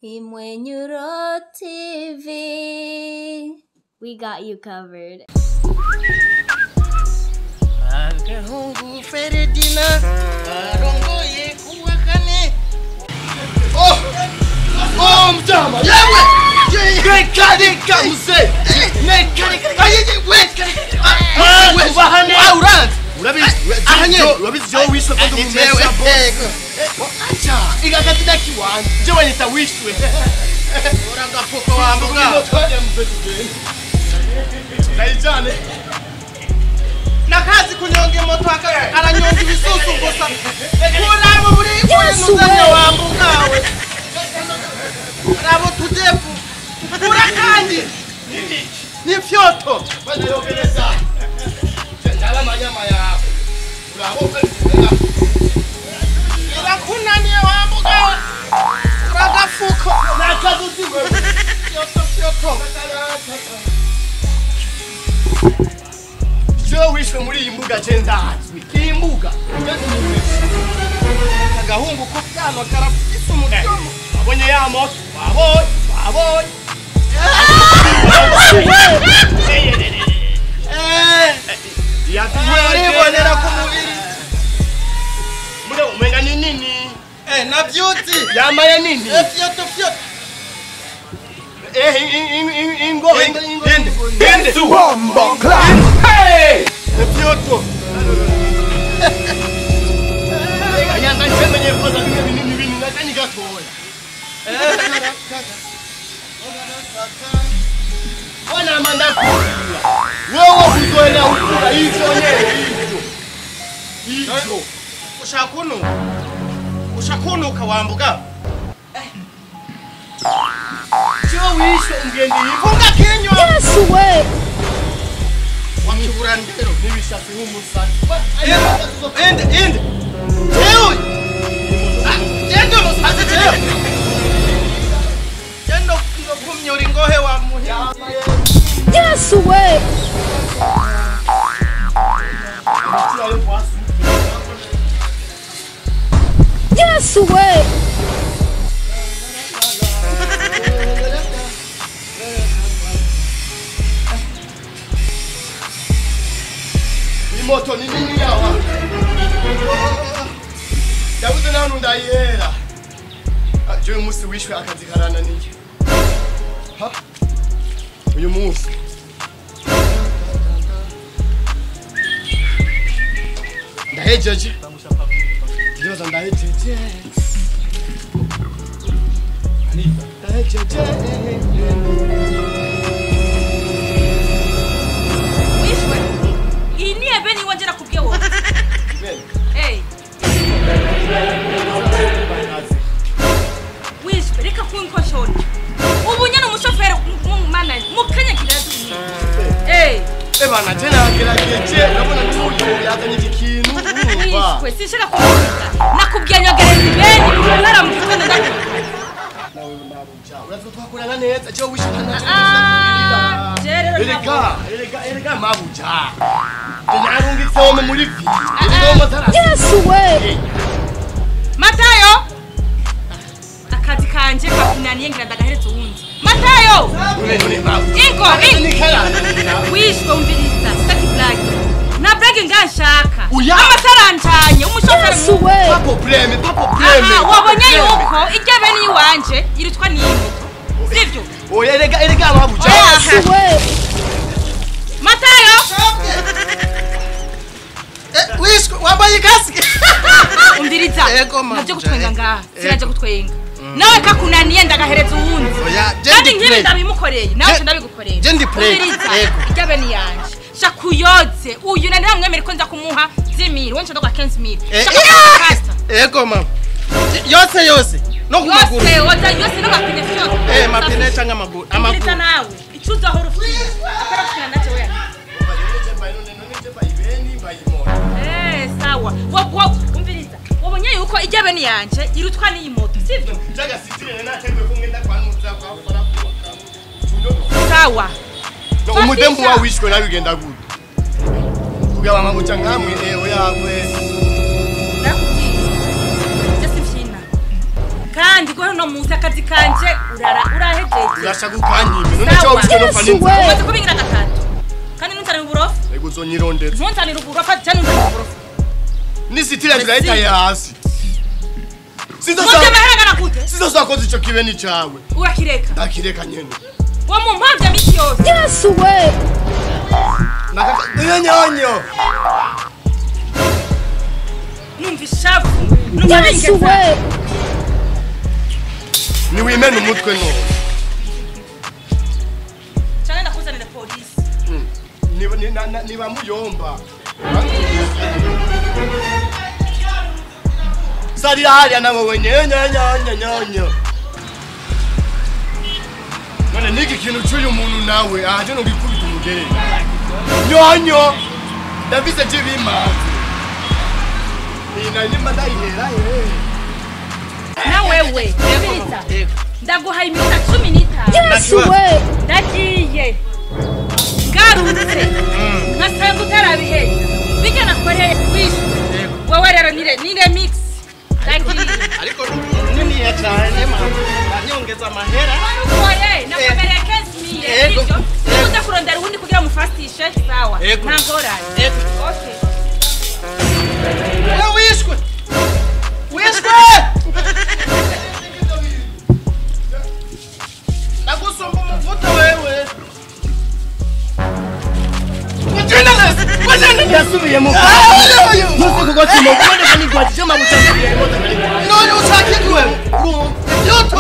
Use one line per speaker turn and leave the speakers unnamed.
Imwenyuro TV. We got you covered.
Agahungu Feredina arongoye kuwa kane. Oh! Oh, mtama! Yewe! Reka mzee! Urabizi jo wishwe kandi umumesha bo. Acha, igakati kiwanje. Je wanyita wishwe. Uragafuko wambuga. Naijane. Nakazi kunyonga moto aranyonga ibisusu gusa. Kurabo muri nuzanya wambuga we. Rabo tudefu. Kura kandi. Ni fyoto. Banayogereza. Ndaba manyama yawe. Urakunaniye wambuga. Uragafuko. Nakazi wewe. Fyoto fyoto. Je wishwe muri iyi mbuga je ndazwi. Iyi mbuga. Agahungu ko byano karafise umudomo. Wabonye ya moto. Wabonye. Wabonye. Uribonera ku mubiri. Mugabo umenga ni nini? Na beauty. Yamaye nini? Fyoto fyoto. Ingo ingo inde.
Bombo clap. Hey!
Fyoto. Yanga njemenye koza bimwe binini binini nakani gatoya. Wana manda wewe kuzoela ukura hicho nyewe hicho. Hicho. Ushakunuka. Ushakunuka wambuga. Cyo wishwe ungendi ifunga kinywa.
Yes we.
Wakibura ndero nibishatse nk'umusani. Ende ende. Jewe. Jendo musaze jewe. Jendo kumnyura ingohe wa muhimu.
Yes we. Yes we.
Moto ni nini yawa? Ndabuze naho ndayera. Je umunsi wishwe akazi karananiye. Ha? Uyu munsi. Ndahejeje. Ndibaza ndahejeje. Ndahejeje.
Wishwe. Iyi ni ebeni wanje nakubwiye wowe. Hey. Wishwe reka kunkoshona. Ubu nyene umushoferi mana mukanya kirazi. Eh.
Ebana je nagerageje urabona tuyo yazanye iki kintu urumva.
Wishwe sinshaka kuvuga. Nakubwiye nyogereza ibeni guhera mu gitondo ndakubwiye.
Nawe mabuja urazi twakorana neza je wishwe nta.
Erega
erega erega mabuja. Narungitse wome muri vi.
Yes we.
Matayo. Akazi kanje kakunaniye ngira ndagahereza uwundi. Matayo. Ingo ingo. Wishwe umviriza sitaki blague. Na blague nganshaka. Amasaranjanye umushoferi.
Yes we.
Pa probleme, pa probleme.
Aha, wabonye yuko irya bene iwanje irutwa n'iyi moto. Sivyo?
Oya erega erega mabuja.
Yes we.
Matayo.
Wishwe wambaye kasike.
Umviriza. Nabyo gutwenga ngaha. Sinaje gutwenga. Nawe kakunaniye ndagahereza uwundi. Kandi nkibi ndabimukoreye. Nawe ndabigukoreye.
Je ndi play.
Irya bene yanje. Shakuyoze. Uyu nani namwemere ko nza kumuha 10000. Wenje ndogwa 15000. Shaka.
Ego mama. Yose yose. No kumaguru.
Yose oza yose no mapine fyose.
Mapine cyangwa amaguru.
Amaguru nawe. Icuza aho rufite. Akora kukina nacho wewe. Sawa. Wo umviriza. Wabonye yuko ijya bene yanje irutwa n'iyi moto, sivyo?
Jaga sitire nategwe ko ngenda kwanuza kwa kwa.
Sawa.
Umudembu wa wishwe nabigenda gute? Kugaba mabuca nkamwe oya kwe.
Nakubwiye. Je simfyina. Kandi guhera uno munsi akazi kanje urara urahejeje.
Urashaka ukanyime none cyo ufite no fanitse.
Umaze kubingira gatatu. Kandi ntunzanire uburofa.
Ego uzonyirondera.
Ntunzanire uburofa cyane ntunzanire uburofa.
Nisitira turayitaye hasi. Sizo sakoze ico kibe ni cawe.
Urakireka.
Ndakireka nyene.
Wo mu mpamvya misi yose.
Yesu we.
Naka nyonyo.
Numva ishavu. Numva
Yesu we.
Ni wimena umutwe none.
Cyane ndakuzanira polisi.
Ni bamuyomba. Sarira hariya nawe wenyenya. None niki kintu cy'uyu muntu nawe aje no gikubita umugere. Nyonyo ndavise je bimaze. Ni na nimba ndayihera eh.
Na wewe Bita. Ndaguhaye iminota 15.
Yesu we.
Ndagiye. Ngarutse. Nkasanga utarabiheza. Bijya nakoreye wishu. Wewe rero ni remix.
Ariko nini cyane mama banyongeza amahera
warukoye nakomereye 15000 sivyo uza kurondera ubundi kugira mufastishe sawa nta ngorane. Okay
wishwe wishwe ndagusumba umuvuta wewe.
Yasubiye mu musi kuko timo kuboneka ni gwati cyo mabuta.
None ushaka iki wewe? Yoto.